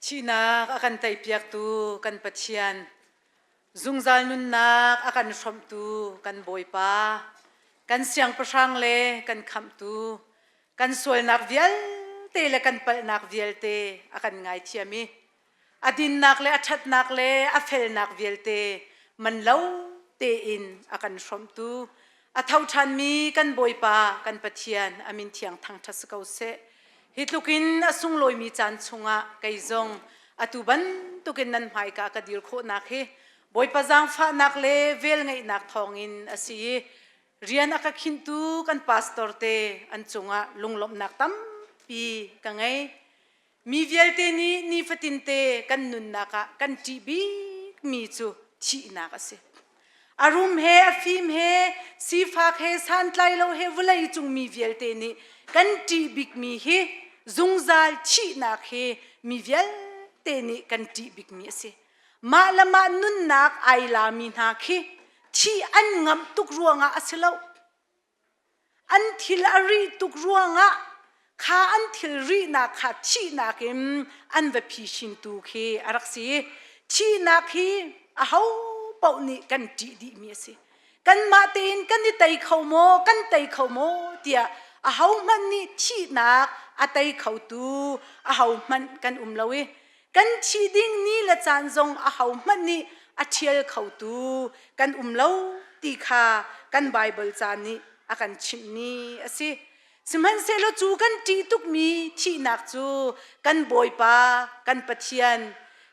Thihnak a kan teipiaktu kan Pathian, zungzal nunnak a kan hrawmhtu kan Bawipa, kan Siangpahrang le kan Khamhtu, kan sualnak vialte le kan palhnak vialte a kan ngaithiam i a dinnak le a ṭhatnak le a felnak vialte man lo tein a kan hrawmhtu a tho ṭhanmi kan Bawipa kan Pathian a min thiang thangṭhat si ko seh. Hi tlukin a sunglawimi caan chungah kei zong atu bantukin nan hmaika ka dir khawhnak hi Bawipa zaangfahnak le velngeihnak thawngin a si i rian a ka khinhtu kan pastor te an cungah lunglawmhnak tampi ka ngei. Mi vialte nih nifatinte kan nunnak ah kan ṭih bikmi cu thihnak a si. A rum he a fim he sifak he santlai lo he vawlei cung mi vialte nih kan ṭih bikmi hi zungzal thihnak hi mi vialte nih kan ṭih bikmi a si. Mah le mah nunnak ai lami hna khi thih an ngamh tuk ruangah a si lo. An thil a rih tuk ruangah kha an thil rihnak kha thihnak in an va phisintu khi a rak si. Thihnak hi aho paoh nih kan ṭih dihmi a si. Kanmah tein kan i tei kho maw, kan tei kho maw tiah ahohmanh nih thihnak a tei khotu ahohmanh kan um lo i kan thi ding ni le caan zong ahohmanh nih a ṭhial khotu kan um lo ti kha kan Baibal ca nih a kan chimhmi a si. Sihmanhsehlaw cu kan ṭih tukmi thihnak cu kan Bawipa, kan Pathian,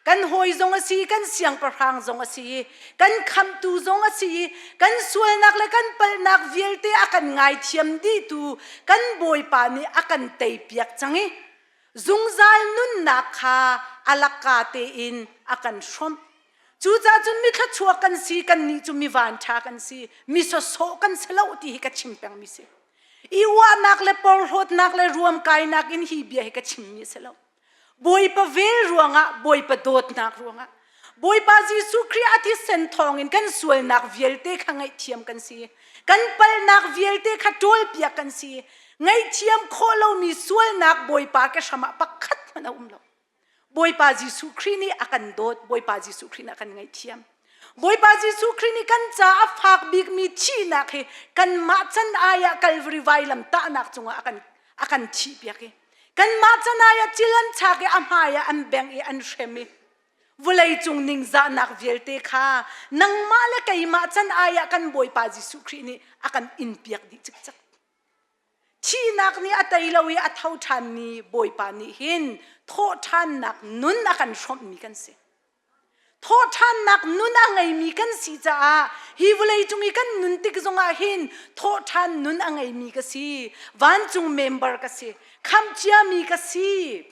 kan hawi zong a si, kan siangpahrang zong a si i, kan khamhtu zong a si i, kan sualnak le kan palhnak vialte a kan ngaithiam dihtu kan Bawipa nih a kan teipiak cang i zungzal nunnak kha a lakka tein a kan hrawmh. Cucaah cun mi thluachuak kan si, kannih cu mi vanṭha kan si, mi sawsawh kan si lo ti hi ka chim pengmi si. I uahnak le porhlawtnak le ruamkainak in hi bia hi ka chimmi a si lo. Bawipa vel ruangah, Bawipa dawtnak ruangah, Bawipa Jesuh Khrih a thisen thawngin kan sualnak vialte kha ngaihthiam kan si. Kan palhnak vialte kha ṭawlpiak kan si. Ngaihthiam khawh lomi sualnak Bawipa ke hram ah pakhat hmanh a um lo. Bawipa Jesuh Khrih nih a kan dawt, Bawipa Jesuh Khrih nih a kan ngaihthiam. Bawipa Jesuh Khrih nih kan caah a fak bikmi thihnak hi kanmah can ai ah Calvary vailam tahnak cungah a kan a kan thihpiak i kanmah can ai ah cil an chak i a hmai ah an bengh i an hrem i vawleicung ningzahnak vialte kha nangmah le keimah can ai ah kan Bawipa Jesuh Khrih nih a kan inpiak dih cikcek. Thihnak nih a tei lo i a tho ṭhanmi Bawipa nih hin thawhṭhannak nun a kan hrawmhmi kan si. Thawhṭhannak nun a ngeimi kan si caah hi vawleicung i kan nun tik zongah hin thawhṭhan nun a ngeimi ka si, vancung member ka si, khamhciami ka si,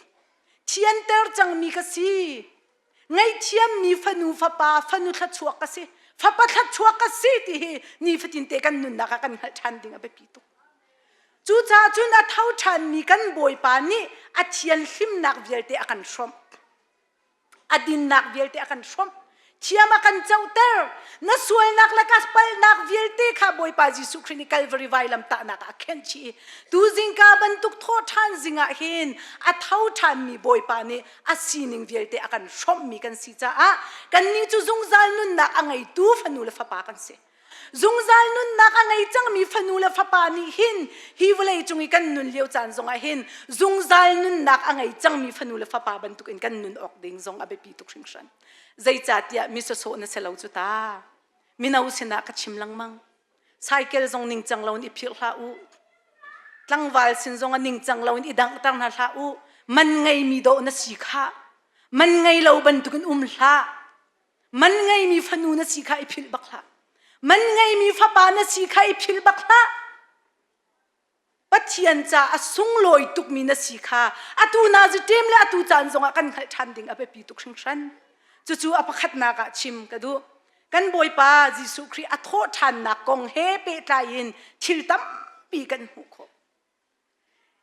thianter cangmi ka si, ngaihthiammi fanu fapa fanu thluachuak ka si fapa thluachuak ka si ti hi nifatin te kan nunnak ah kan hngalh ṭhan ding a biapi tuk cucaah cun a tho ṭhanmi kan bawipa nih a thianhlimnak vialte a kan hrawmh a dinnak vialte a kan hrawmh thiam a kan coter na sualnak le ka palhnak vialte kha Bawipa Jesuh Khrih nih Calvary vailam tahnak ah a khenh chih i tu zingka bantuk thawh ṭhan zingah hin a tho ṭhanmi Bawipa nih a sining vialte a kan hrawmhmi kan si caah kannih cu zungzal nunnak a ngeitu fanu le fapa kan si. Zungzal nunnak a ngei cangmi fanu le fapa nih hin hi vawlei cung i kan nun lio caan zongah hin zungzal nunnak a ngei cangmi fanu le fapa bantukin kan nun awk ding zong a biapi tuk hringhran. Zeicahtiah mi sawsawh na si lo cu ta. Mino sinah ka chim lengmang. Cycle zong ningcang loin i phirh hlah u. Tlangval sin zong a ningcang loin i danghter hna hlah u. Man ngeimi dawh na si khah. Man ngei lo bantukin um hlah. Man ngeimi fanu na si kha i philh bak hlah. Man ngeimi fapa na si kha i philh bak hlah. Pathian ca a sunglawi tukmi na si kha atu naziṭem le atu caan zongah kan hngalh ṭhan ding a biapi tuk hringhran. Cucu a pakhatnak ah chim ka duh. Kan Bawipa Jesuh Khrih a thawh ṭhannak kong he pehtlai in thil tampi kan hmuh khawh.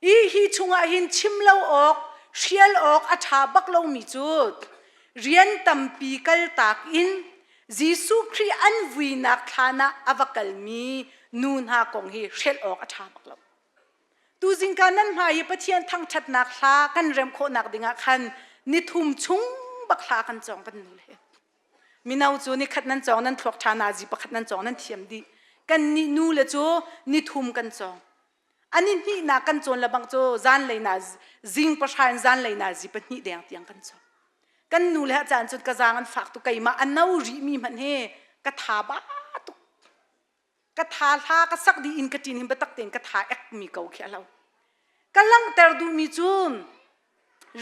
Hi hi chungah hin chim lo awk, hrial awk a ṭha bak lomi cu rian tampi kaltak in Jesuh Khrih an vuinak thlan ah a va kalmi nu hna kong hi hrelh awk a ṭha bak lo. Tuzingka nan hmai i Pathian thangṭhatnak hla kan remh khawhnak dingah khan Nithum chung bak hla kan cawng kan nu le. Mino cu nikhat nan cawng nan thluak ṭha nazi pakhat nan cawng nan thiam dih. Kan nih nu le cu nithum kan cawng. Ani hnihnak kan cawn le bang cu zanlei na zing pahra in zanlei na zi pahnih deng tiang kan cawng. Kan nu le caan cun ka zaang an fak tu keimah a no rih mi hmanh hi ka tha ba tuk. Ka tha hla ka sak dih in ka ṭin hin biatak tein ka tha ek mi ko khi a lo. Ka langhter duhmi cu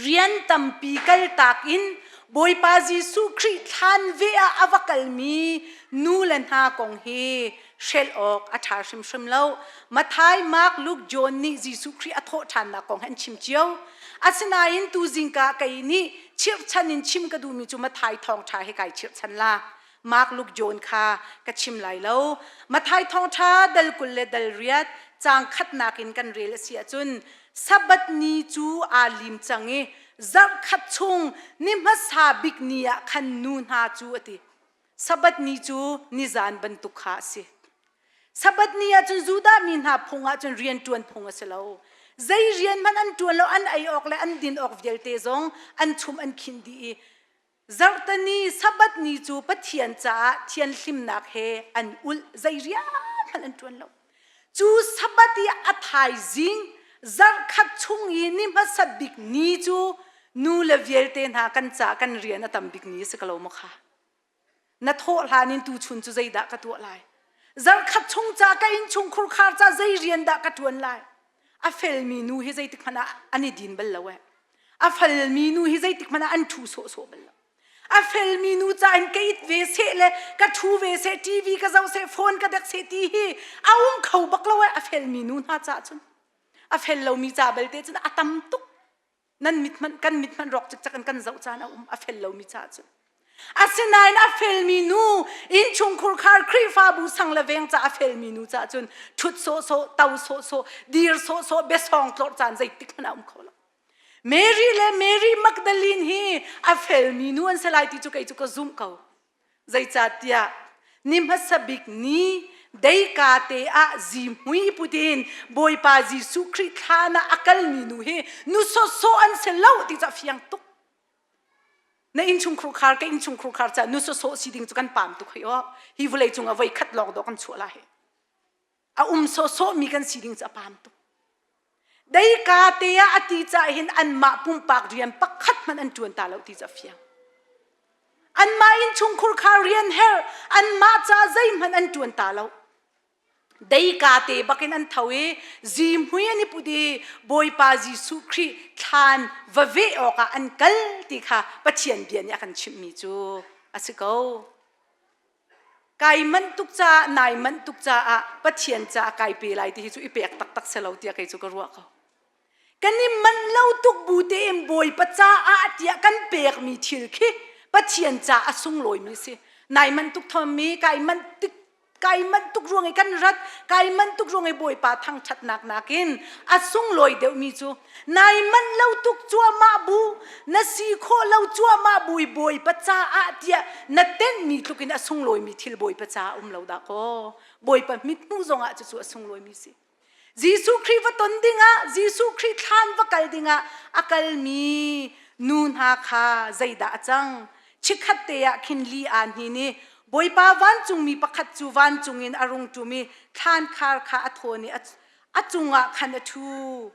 rian tampi kaltak in Bawipa Jesuh Khrih thlan ve ah a va kalmi nu le hna kong hi hrelh awk a ṭha hrimhrim lo. Matthai, Mark, Luke, John nih Jesuh Khrih a thawh ṭhannak kong hi an chim cio. Asinain tu zingka kei nih chirhchan in chim ka duhmi cu Matthai thawngṭha hi kai chirhchan la. Mark, Luke, John kha ka chim lai lo. Matthai thawngṭha dal 20 le dal riat caang khatnak in kan rel a si ahcun Sabbath ni cu aa lim cang i zarhkhat chung ni hmasa bik ni ah khan nu hna cu a ti. Sabbath ni cu nizan bantuk kha a si. Sabbath ni ah cun Judah mi hna phung ah cun rian ṭuan phung a si lo. Zei rian hmanh an ṭuan lo, an ei awk le an din awk vialte zong an chum an khinh dih i Zarhteni Sabbath ni cu Pathian caah thianhlimnak he an ulh zei rian hmanh an ṭuan lo. Cu Sabbath i a thaizing zarhkhat chung i ni hmasa bik ni cu nu le vialte hna kan ca kan rian a tam bik ni a si ko lo maw kha? Na thawh hlan in tuchun cu zeidah ka tuah lai? Zarhkhat chung ca ka innchung khurkhar ca zei rian dah ka ṭuan lai? A felmi nu hi zeitik hmanh ah an i din bal lo eh. A felmi nu hi zeitik hmanh ah an ṭhu sawhsawh bal lo. A felmi nu ca in ka it ve seh le ka ṭhu ve seh, TV ka zoh seh, phone ka dek seh ti hi a um kho bak lo eh a felmi nu hna caah cun. A fel lomi ca belte cun a tam tuk. Nan mit hmanh kan mit hmanh rawk cikcek in kan zoh caan a um a fel lomi caah cun. Asinain a felmi nu innchungkhur khar Khrihfabu sang le veng ca a felmi nu caah cun ṭhut sawhsawh, to sawhsawh, dir sawhsawh, biasawng tlorh caan zeitik hmanh a um kho lo. Mary le Mary Magdalene hi a felmi nu an si lai ti cu kei cu ka zumh ko. Zeicahtiah ni hmasa bik ni deika te ah zihmui put in Bawipa Jesuh Khrih thlan ah a kalmi nu hi nu sawhsawh an si lo ti cu a fiang tuk. Na innchungkhur khar ka innchungkhur khar ca nu sawsawh si ding cu kan pam tuk hoi aw. Hi vawlei cung ah voi khat lawng dawh kan chuah lai. A um sawsawh mi kan si ding cu a pam tuk. Deika te ah a ti ca hin anmah pumpak rian pakhat hmanh an ṭuan ta lo ti cu a fiang. Anmah innchungkhur khar rian herh anmah ca zeihmanh an ṭuan ta lo. Deika te bakin an tho i zihmui an i put i Bawipa Jesuh Khrih thlan va veh awkah an kal ti kha Pathian bia nih a kan chimhmi cu a si ko. Kai manh tuk caah nai manh tuk caah Pathian caah kai pe lai ti hi cu i pek taktak si lo tiah kei cu ka ruah ko. Kan i manh lo tuk bu tein Bawipa caah tiah kan pekmi thil khi Pathian caah a sunglawimi a si. Nai manh tuk thawmmi kai manh tik kai manh tuk ruang i kan rat kai manh tuk ruang i Bawipa thangṭhatnak nakin a sunglawi deuhmi cu nai manh lo tuk cuahmah bu na si khawh lo cuahmah bu i Bawipa caah tiah na tenhmi tluk in a sunglawimi thil Bawipa caah um lo dah kaw Bawipa mithmuh zongah cucu a sunglawimi si. Jesuh Khrih va ton dingah Jesuh Khrih thlan va kal dingah a kalmi nu hna kha zeidah a cang? Chikkhat te ah khin li aa hnin i Bawipa vancungmi pakhat cu vancung in a rung ṭum i thlan khar kha a thawn i a cungah khan a ṭhu.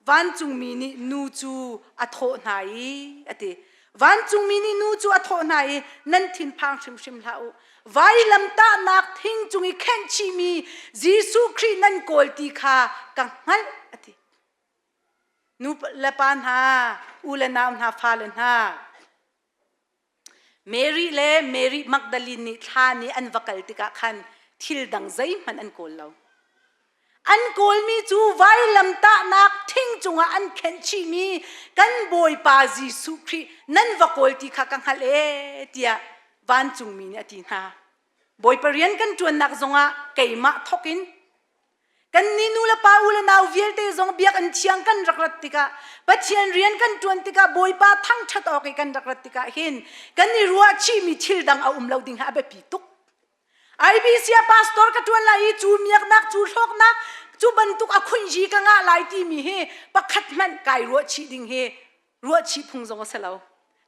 Vancungmi nih nu cu a thawh hna i a ti. Vancungmi nih nu cu a thawh hna i nan thinphang hrimhrim hlah u. Vailamtahnak thing cung i khenh chihmi Jesuh Khrih nan kawl ti kha ka hngalh a ti. Nu le pa hna, u le nau hna, fale hna, Mary le Mary Magdalene nih thla nih an va kal tikah khan thil dang zeihmanh an kawl lo. An kawlmi cu vailamtahnak thing cungah an khenh chihmi kan Bawipa Jesuh Khrih nan va kawl ti kha ka hngalh ee tiah vancungmi nih a ti hna. Bawipa rian kan ṭuannak zongah keimah thawk in Kannih nu le pa u le nau vialte zong biakinn thiang kan rak rat tikah Pathian rian kan ṭuan tikah Bawipa thangṭhat awk i kan rak rat tikah hin kan i ruah chihmi thil dang a um lo ding hi a biapi tuk. IBC ah pastor ka ṭuan lai i cu miaknak cu hlawknak cu bantuk a khunhyi ka ngah lai timi hi pakhat hmanh kai ruah chih ding hi. Ruahchih phung zong a si lo.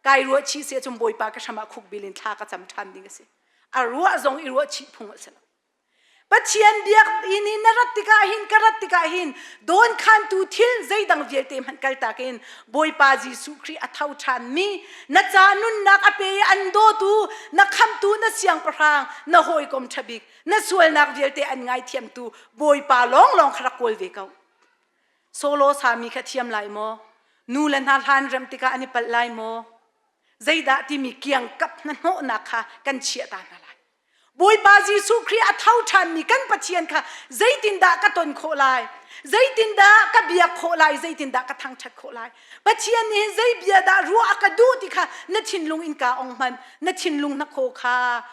Kai ruahchih si ahcun Bawipa ka hram ah khukbil in thla ka cam ṭhan ding a si. A ruah zong i ruahchih phung a si lo. Pathian biakinn in na rat tikah hin ka rat tikah hin dawnkhantu thil zeidang vialte hmanh kaltak in Bawipa Jesuh Khrih a tho ṭhanmi na ca nunnak a pe i an dawtu na khamhtu na siangpahrang na hawikom ṭha bik na sualnak vialte an ngaithiamtu Bawipa lawnglawng kha rak kawl ve ko. Solo sami kha thiam lai maw? Nu le hna hlan rem tikah an i palh lai maw? Zeidah timi kiangkap hnahnawhnak kha kan chiah ta hna lai. Bawipa Jesuh Khrih a tho ṭhanmi kan Pathian kha zeitindah ka ton khawh lai? Zeitindah ka biak khawh lai? Zeitindah ka thangṭhat khawh lai? Pathian nih zei bia dah ruah a ka duh ti kha na thinlung in kaa ong hmanh. Na thinlung na khaw kha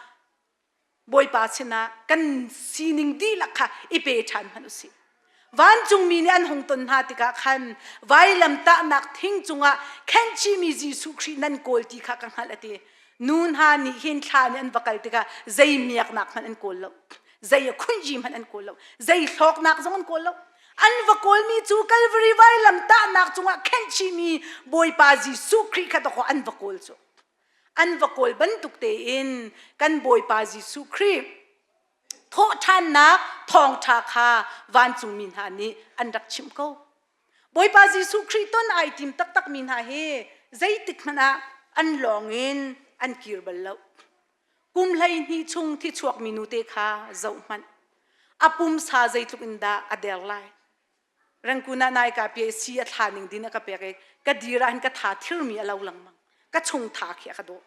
Bawipa sinah kan sining dihlak kha i pe ṭhan hmanh u sih. Vancungmi nih an hung ton hna tikah khan vailamtahnak thing cungah khenhchihmi Jesuh Khrih nan kawl ti kha ka hngalh a ti. Nu hna nih hin thla nih an va kal tikah zei miaknak hmanh an kawl lo. Zei a khunji hmanh an kawl lo. Zei hlawknak zong an kawl lo. An va kawlmi cu Calvary vailamtahnak cungah khenhchihmi Bawipa Jesuh Khrih kha dawkaw an va kawl cu. An va kawl bantuk tein kan Bawipa Jesuh Khrih thawhṭhannak thawngṭha kha vancungmi hna nih an rak chimh ko. Bawipa Jesuh Khrih ton ai tim taktakmi hna hi zeitik hmanh ah an lawng in an kir bal lo. Kum 12 chung thi chuakmi nute kha zoh hmanh. A pumsa zeitluk in dah a der lai. Rangkun ah nai ka pia si a thla ning din a ka pek i ka dir ah hin ka tha thirmi a lo lengmang. Ka chung tha khi a ka dawh.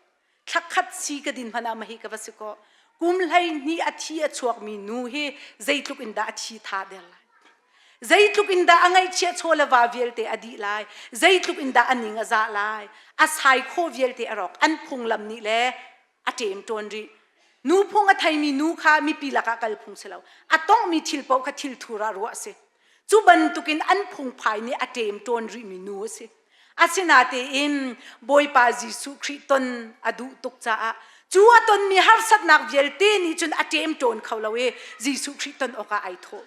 Thlakhat si ka din hmanh ah mahi ka va si ko. Kum 12 a thi a chuakmi nu hi zeitluk in dah a thi tha der lai. Zeitluk in dah a ngaihchia chaw le va vialte a dih lai. Zeitluk in dah a ning a zah lai. A sai khaw vialte a rawk. An phunglam nih le a ṭem ṭawn rih. Nu phung a theimi nu kha mipi lakah kal phung si lo. A tonghmi thil paoh kha thil thur ah ruah a si. Cu bantukin an phungphai nih a ṭem ṭawn rihmi nu a si. Asinatein Bawipa Jesuh Khrih ton a duh tuk caah cu a tonmi harsatnak vialte nih cun a ṭem ṭawn kho lo i Jesuh Khrih ton awkah ai thawh.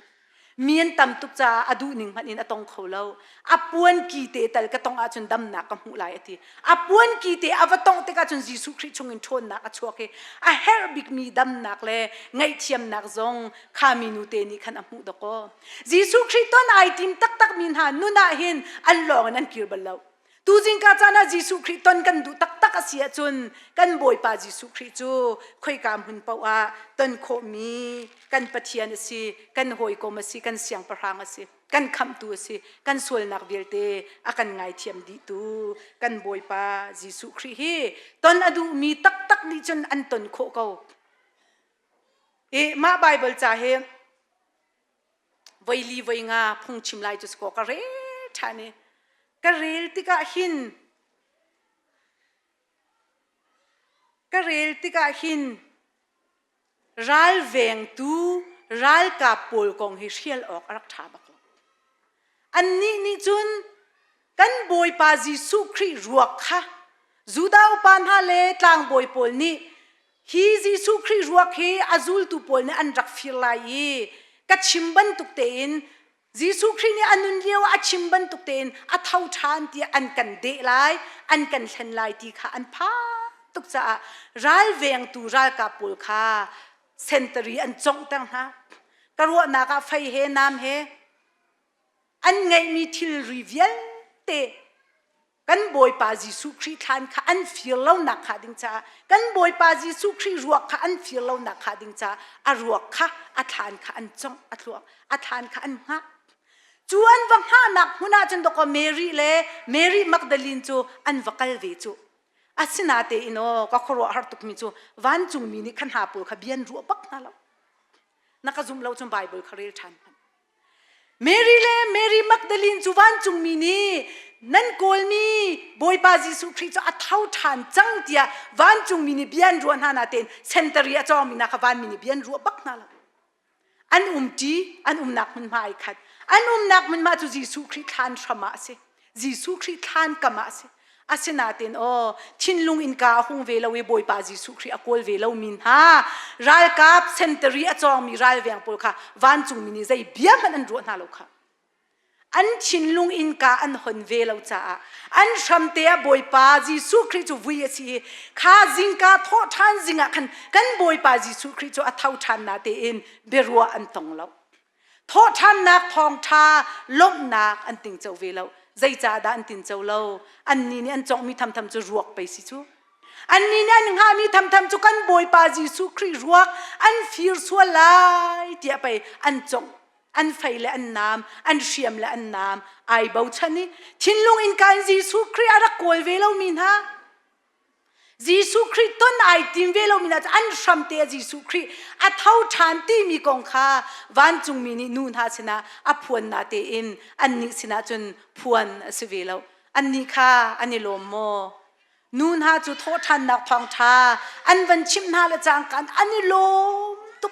Mi an tam tuk caah a duh ning hmanh in a tong kho lo. A puan ki te tal ka tongh ahcun damnak ka hmuh lai a ti. A puan ki te a va tongh tikah cun Jesuh Khrih chungin ṭhawnnak a chuak i a herh bikmi damnak le ngaihthiamnak zong kha minu te nih khan a hmuh dawkaw. Jesuh Khrih ton ai tim taktakmi hna nun ah hin an lawng in an kir bal lo. Tuzing ka caan ah Jesuh Khrih ton kan duh taktak a si ahcun kan Bawipa Jesuh Khrih cu khoika hmun paoh ah ton khawhmi kan Pathian a si, kan hawikom a si, kan siangpahrang a si, kan khamhtu a si, kan sualnak vialte a kan ngaithiam dihtu kan Bawipa Jesuh Khrih hi ton a duhmi taktak nih cun an ton khawh ko. I mah Baibal ca hi voi li voi nga phungchim lai cu sikaw ka rel ṭhan i ka rel tikah hin ka rel tikah hin ralvengtu ralkap pawl kong hi hrial awk a rak ṭha bak lo. Annih nih cun kan Bawipa Jesuh Khrih ruak kha Judah upa hna le tlangbawi pawl nih Hi Jesuh Khrih ruak hi a zultu pawl nih an rak fir lai i ka chim bantuk tein Jesuh Khrih nih a nun lio ah a chim bantuk tein a tho ṭhan tiah an kan deh lai, an kan hlen lai ti kha an phan tuk caah ralvengtu ralkap pawl kha sentari an conghter hna. Ka ruahnak ah fei he nam he an ngeihmi thilri vialte kan Bawipa Jesuh Khrih thlan kha an fir lonak kha ding caah kan Bawipa Jesuh Khrih ruak kha an fir lonak kha ding caah a ruak kha a thlan kha an congh a thluak a thlan kha an hngah cu an va hngahnak hmun ah cun dawkaw Mary le Mary Magdalene cu an va kal ve cu asinatein aw ka khuaruah har tukmi cu vancungmi nih khan hna pawl kha bian ruah bak hna lo na ka zum lo cun Bible kha rel ṭhan hmanh Mary le Mary Magdalene cu vancungmi nih nan kawlmi Bawipa Jesuh Khrih cu a tho ṭhan cang tiah vancungmi nih bia an ruah hna natein sentari a cawngmi hna kha vanmi nih bia an ruah bak hna lo. An umṭi, an umnak hmunhma ai khat. An umnak hmunhma cu Jesuh Khrih thlan hram ah a si. Jesuh Khrih thlan kam ah a si. Asinain aw thinlung innka a hung ve lo i Bawipa Jesuh Khrih a kawl ve lomi hna ralkap sentari a cawngmi ralveng pawl kha vancungmi nih zei bia hmanh an ruah hna lo kha. An thinlung innka an hon ve lo caah an hramte ah Bawipa Jesuh Khrih cu vui a si i kha zingka thawh ṭhan zing ah khan kan Bawipa Jesuh Khrih cu a tho ṭhan na tein biaruah an tong lo. Thawhṭhannak thawngṭha lawmhnak an tingco ve lo. Zeicahdah an tinco lo? Annih nih an conghmi thamtham cu ruak pei si cu. Annih nih an hngahmi thamtham cu kan Bawipa Jesuh Khrih ruak an fir sual lai tiah pei an congh an fei le an naam an hriam le an naam ai bochan i thinlung innka in Jesuh Khrih a rak kawl ve lomi hna Jesuh Khrih ton ai tim ve lomi hna cu an hramte ah Jesuh Khrih a tho ṭhan timi kong kha vancungmi nih nu hna sinah a phuan na tein annih sinah cun phuan a si ve lo. Annih kha an i lawm maw? Nu hna cu thawhṭhannak thawngṭha an van chimh hna le cangka an i lawm tuk.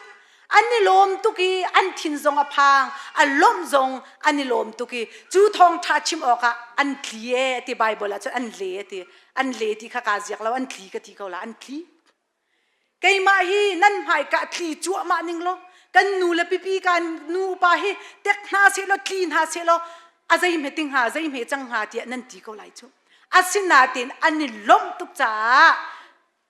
An i lawm tuk i an thin zong a phang, a lawmh zong an i lawm tuk i cu thawngṭha chim awkah an tli ee ti Baibal ah cun an le ti. An le ti kha kaa ziak lo, an tli ka ti ko la, an tli. Keimah hi nan hmaika tli cuahmah ning law kan nu le pipi kan nu pa hi tek hna seh law tli hna seh law a zei hme ting hnga zei hme cang hnga tiah nan ti ko lai cu. Asinain an i lawmh tuk caah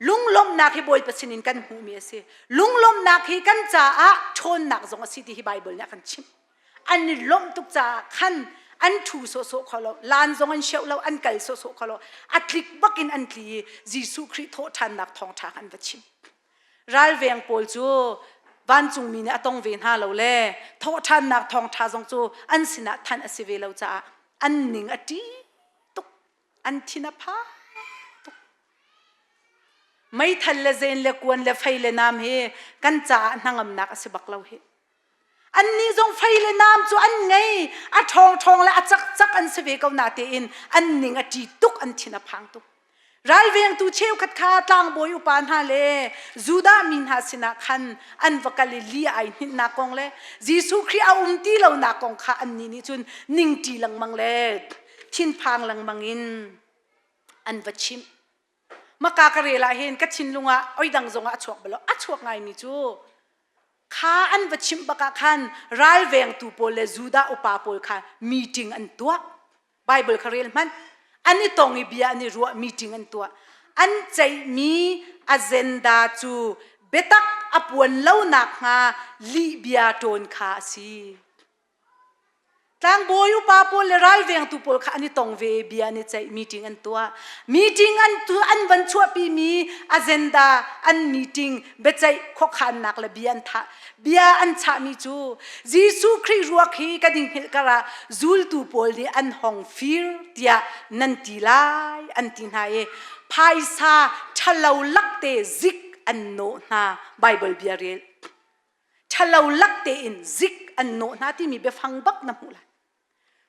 lunglawmhnak hi Bawipa sinin kan hmuhmi a si. Lunglawmhnak hi kan caah ṭhawnnak zong a si ti hi Baibal nih a kan chimh. An i lawmh tuk caah khan an ṭhu sawhsawh kho lo, laan zong an hreuh lo, an kal sawhsawh kho lo. A tlik bakin an tli i Jesuh Khrih thawhṭhannak thawngṭha kha an va chim. Ralveng pawl cu vancungmi nih a tong ve hna lo le thawhṭhannak thawngṭha zong cu an sinah thanh a si ve lo caah an ning a ṭi tuk an thin a phang tuk. Meithal le zen le kuan le fei le nam hi kan caah hnangamnak a si bak lo hi. Annih zong fei le nam cu an ngei, a ṭhawngṭhawng le a cakcak an si ve ko natein an ning a ṭi tuk, an thin a phang tuk. Ralvengtu cheukhat kha tlangbawi upa hna le Judah mi hna sinah khan an va kal i li ai hninhnak kong le Jesuh Khrih a um ti lonak kong kha annih nih cun ningṭi lengmang le thinphang lengmang in an va chimh. Maka ka rel ah hin ka thinlung ah oi dang zong ah a chuak balo a chuak ngaimi cu kha an va chimh bak ah khan ralvengtu pawl le Judah upa pawl kha meeting an tuah. Bible kha rel hmanh. An i tong i bia an i ruah meeting an tuah. An ceihmi agenda cu biatak a puan lo nakhnga lihbia ṭawn kha a si. Tlangbawi upa pawl le ralvengtu pawl kha an i tong ve bia an i ceih meeting an tuah. Meeting an tu an van chuahpi mi agenda an meeting biaceih khuakhannak le bia an thah bia an chahmi cu Jesuh Khrih ruak hi kan i hngilh karah zultu pawl nih an hong fir tiah nan ti lai an ti hna i phaisa ṭhalo lakte zik an nawh hna Bible bia rel ṭhalo lak tein zik an nawh hna timi biafang bak na hmuh lai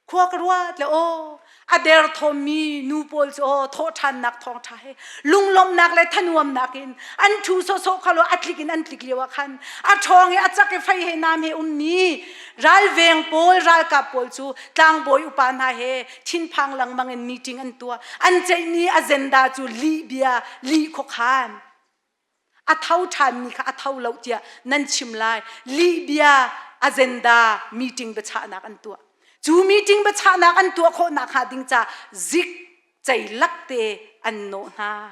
khua ka ruat le aw a derthawmmi nu pawl cu aw thawhṭhannak thawngṭha he lunglawmhnak le thanuamnak in an ṭhu sawhsawh kha lo a tlik in an tlik lio ah khan a ṭhawng i a cak i fei he nam he ummi ralveng pawl ralkap pawl cu tlangbawi upa hna he thinphang lengmang in meeting an tuah an ceihmi agenda cu lih bia lih khuakhan A tho ṭhanmi kha a tho lo tiah nan chim lai. Lihbia agenda meeting biachahnak an tuah. Cu meeting biachahnak an tuah khawh nakhnga ding ca zik ceilak te an nawh hna.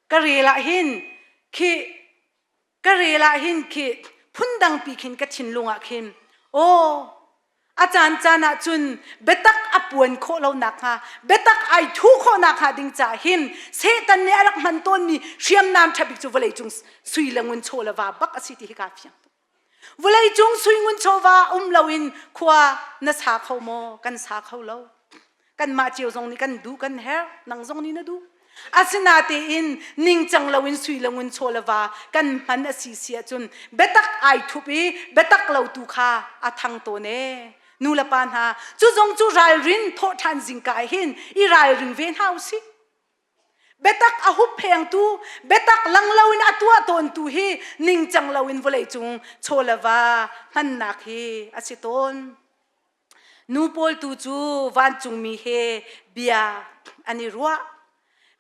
Ka rel ah hin khi ka rel ah hin khi phundangpi khin ka thinlung ah khin aw A caancaan ah cun biatak a puan khawh lo nakhnga, biatak ai thuh khawh nakhnga ding caah hin Satan nih a rak hman tawnmi hriamnam ṭha bik cu vawleicung sui le ngun chaw le va bak a si ti hi kaa fiang tuk. Vawleicung sui ngun chawva um loin khua na sa kho maw? Kan sa kho lo. Kanmah cio zong nih kan duh, kan herh, nang zong nih na duh. Asinatein ningcang loin sui le ngun chaw le va kan hman a si si ahcun biatak ai thup i biatak lo tu kha a thang tawn ee. Nu le pa hna, cu zong cu ralrin thawhṭhan zingka ah hin i ralring ve hna usih. Biatak a hupphengtu, biatak lang loin a tuah tawntu hi ningcang loin vawleicung chaw le va hmannak hi a si tawn. Nu pawl tu cu vancungmi he bia an i ruah.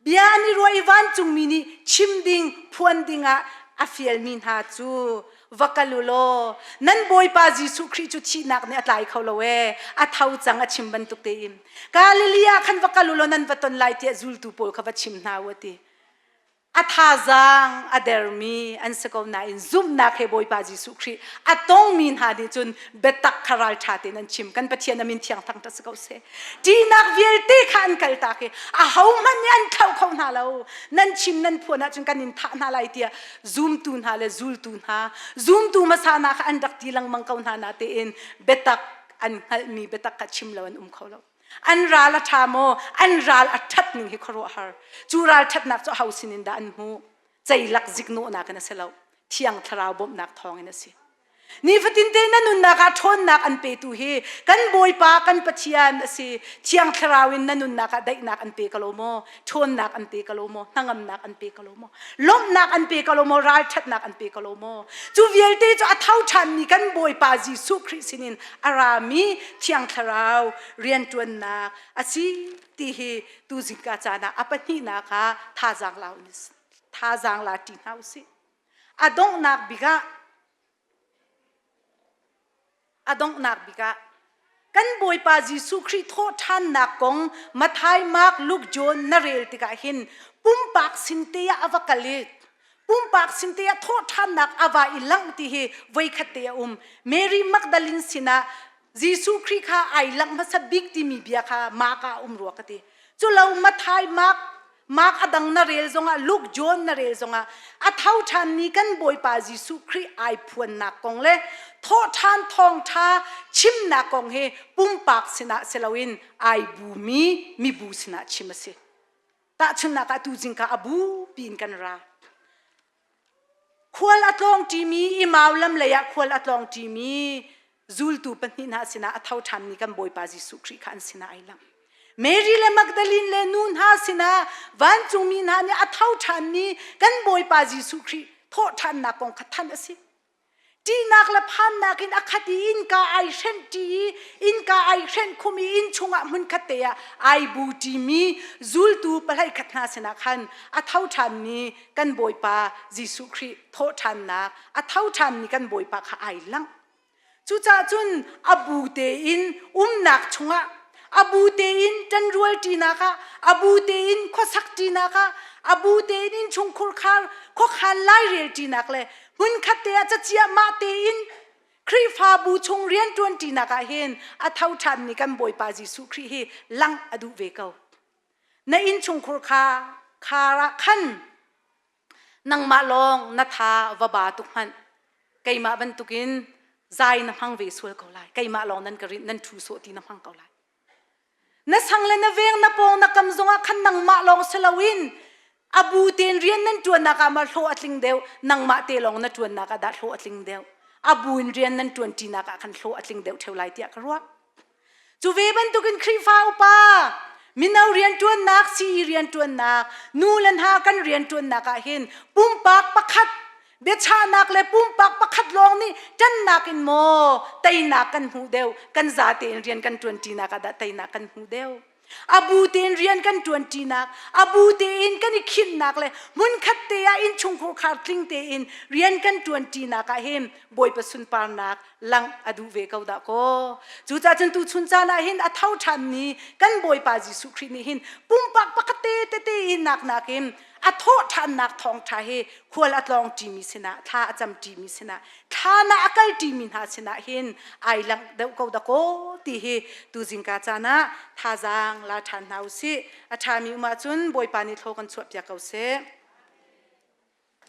Bia an i ruah i vancungmi nih chim ding, phuan dingah a fialmi hna cu va kal u law nan Bawipa Jesuh Khrih cu thihnak nih a tlai kho lo ee, a tho cang a chim bantuk tein Galilee ah khan va kal u law nan va ton lai tiah zultu pawl kha va chim hna u a ti. A thazaang a dermi an si ko nain zumhnak he Bawipa Jesuh Khrih a tongmi hna nih cun biatak kha ralṭha tein an chim. Kan Pathian a min thiang thangṭhat si ko seh. Ṭihnak vialte kha an kaltak i ahohmanh nih an thlauh kho hna lo. Nan chim nan phuan ahcun kan in thah hna lai tiah zumtu hna le zultu hna, zumtu hmasa hna kha an rak ti lengmang ko hna natein biatak an hngalhmi biatak kha chim lo an um kho lo. An ral a ṭha maw? An ral a ṭhat ning hi khuaruahhar. Cu ral ṭhatnak cu aho sinin dah an hmuh? Ceilak ziknawhnak in a si lo. Thiang Thlarau bawmhnak thawngin a si. Nifatin te na nunnak ah ṭhawnnak an petu hi kan Bawipa kan Pathian a si. Thiang Thlarau in na nunnak ah daihnak an pe ko lo maw? Ṭhawnnak an pe ko lo maw? Hnangamnak an pe ko lo maw? Lawmhnak an pe ko lo maw? Ralṭhatnak an pe ko lo maw? Cu vialte cu a tho ṭhanmi kan Bawipa Jesuh Khrih sinin a rami Thiang Thlarau rianṭuannak a si ti hi tu zingka caan ah a pahnihnak ah thazaang la thazaang la ṭi hna usih. A donghnak bik ah a donghnak bik ah kan Bawipa Jesuh Khrih thawhṭhannak kong Matthai, Mark, Luke, John na rel tikah hin pumpak sin te ah a va kal i pumpak sin te ah thawhṭhannak a va i langh ti hi voikhat te a um. Mary Magdalene sinah Jesuh Khrih kha ai langh hmasa bik timi bia kha Mark ah a um rua ka ti. Cu lo Matthai, Mark, Mark a dang na rel zongah Luke, John na rel zongah a tho ṭhanmi kan Bawipa Jesuh Khrih ai phuannak kong le thawhṭhan thawngṭha chimnak kong hi pumpak sinah si loin ai bumi mibu sinah chim a si. Tahchunhnak ah tu zingka a bu piin kan ra. Khual a tlawng ṭimi Imau lam lei ah khual a tlawng ṭimi zultu pahnih hna sinah a tho ṭhanmi kan Bawipa Jesuh Khrih kha an sinah ai lang. Mary le Magdalene le nu hna sinah vancungmi hna nih a tho ṭhanmi kan Bawipa Jesuh Khrih thawhṭhannak kong kha thanh a si. Ṭihnak le phannak in a khat i innka ai hrenh ṭi i innka ai hrenh khum i inn chungah hmunkhat te ah ai bu ṭimi zultu pahlei khat hna sinah khan a tho ṭhanmi kan Bawipa Jesuh Khrih thawhṭhannak a tho ṭhanmi kan Bawipa kha ai langh. Cucaah cun a bu tein umnak chungah a bu tein ṭanrual ṭinak ah a bu tein khuasak ṭinak ah a bu tein innchungkhur khar khuakhan lairel ṭinak le hmunkhat te ah caciahmah tein Khrihfabu chung rianṭuan ṭinak ah hin a tho ṭhanmi kan Bawipa Jesuh Khrih hi langh a duh ve ko. Na innchungkhur kha khar ah khan nangmah lawng na tha va ba tuk hmanh keimah bantukin zai na hmang ve sual ko lai keimah lawng nan ka rinh nan ṭhu sawh ti na hmang ko lai na sang le na veng na pawng na kam zongah khan nangmah lawng si loin a bu tein rian nan ṭuannak ah ma hlawh a tling deuh nangmah te lawng na ṭuannak ah dah hlawh a tling deuh a bu in rian nan ṭuan ṭinak ah khan hlawh a tling deuh ṭheu lai tiah ka ruah Cu ve bantukin Khrihfa upa, mino rianṭuannak, sii rianṭuannak, nu le hna kan rianṭuannak ah hin pumpak pakhat biachahnak le pumpak pakhat lawng nih ṭannak in maw teinak kan hmuh deuh, kan zate in rian kan ṭuanṭinak ah dah teinak kan hmuh deuh. A bu tein rian kan ṭuanṭinak, a bu tein kan i khinhnak le hmunkhat te ah innchungkhur khar tling tein rian kan ṭuanṭinak ah hin Bawipa sunparnak langh a duh ve ko dah kaw. Cucaah cun tuchun caan ah hin a tho ṭhanmi kan Bawipa Jesuh Khrih nih hin pumpak pakhat te tete in nak nakin a thawh ṭhannak thawngṭha hi khual a tlawng ṭimi sinah thla a cam ṭimi sinah thlan ah a kal ṭimi hna sinah hin ai langh deuh ko dah kaw ti hi tu zingka caan ah thazaang la ṭhan hna u sih. A ṭhami um ahcun Bawipa nih thlaw kan chuahpiak ko seh.